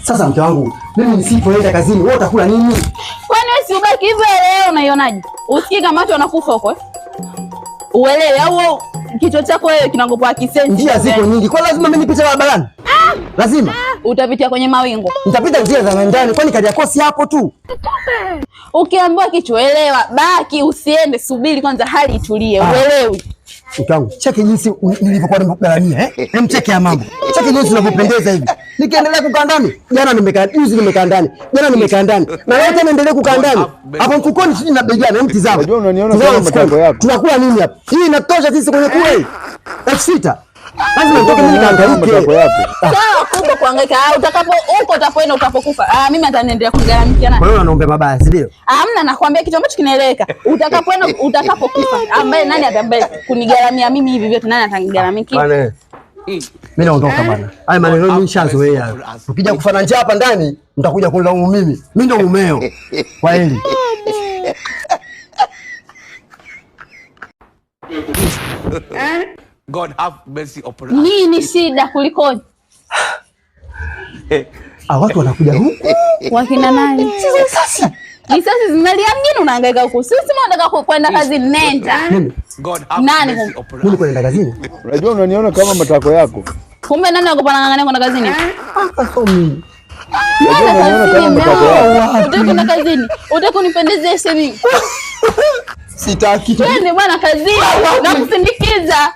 Sasa mke wangu, mimi nisipoenda kazini, wewe utakula nini? Kwani wewe si ubaki hivyo leo unaionaje? Usikii kama watu wanakufa huko eh? Uelewe au kichwa chako wewe kinagopa kisensi. Njia ziko nyingi. Kwa lazima mimi nipite barabarani? Lazima. Utapitia kwenye mawingu. Nitapita njia za ndani, kwani Kariakoo si hapo tu? Ukiambiwa kichwa elewa, baki usiende, subiri kwanza hali itulie. Uelewi. Mke wangu, cheki jinsi nilivyokuwa nimekugharamia eh? Hem, cheki ya mambo. Cheki jinsi unavyopendeza hivi. Nikiendelea kukaa ndani, jana nimekaa, juzi nimekaa ndani, jana nimekaa ndani. Na leo tena niendelee kukaa ndani. Hapo mfukoni sijui na bei gani, hem tizama. Unajua unaniona Tizama kama mfukoni. matako yako. Tunakula nini hapa? Hii inatosha sisi kwenye kula hii. 6,000. Lazima nitoke mimi Matako nikahangaike. yako. Sawa kubwa kuhangaika. Ah, utakapo huko utapoenda utapokufa. Ah, mimi hata niendelea kugharamikia nani? Kwa hiyo unaomba mabaya, si ndio? Hamna, nakwambia kitu ambacho kinaeleweka. Utakapoenda utakapokufa, ambaye nani atambaye kunigharamia mimi hivi vyote, nani atanigharamikia? Bwana. Mimi naondoka bwana. Haya maneno mimi nishazoea. Ukija kufa na njaa hapa ndani, mtakuja kunilaumu mimi. Mimi ndo mumeo. Kwa heri. God have mercy upon us. Nini shida kulikoni? Ah, watu wanakuja huku. Wakina nani? Sasa Risasi zinalia mjini, unahangaika huku. Sisi unataka kwenda kazi, nenda. mimi God have Nani mercy kum- upon mimi us. kwenda kazini. Unajua unaniona kama matako yako. Kumbe nani wako panang'ang'ania kwenda kazini? Ah, so mimi. Unajua Nenda unaniona kazini, kama matako yako. mnao. Utaki kwenda kazini? Utaki kunipendezesha mimi? Sitaki. Twende bwana kazini, nakusindikiza.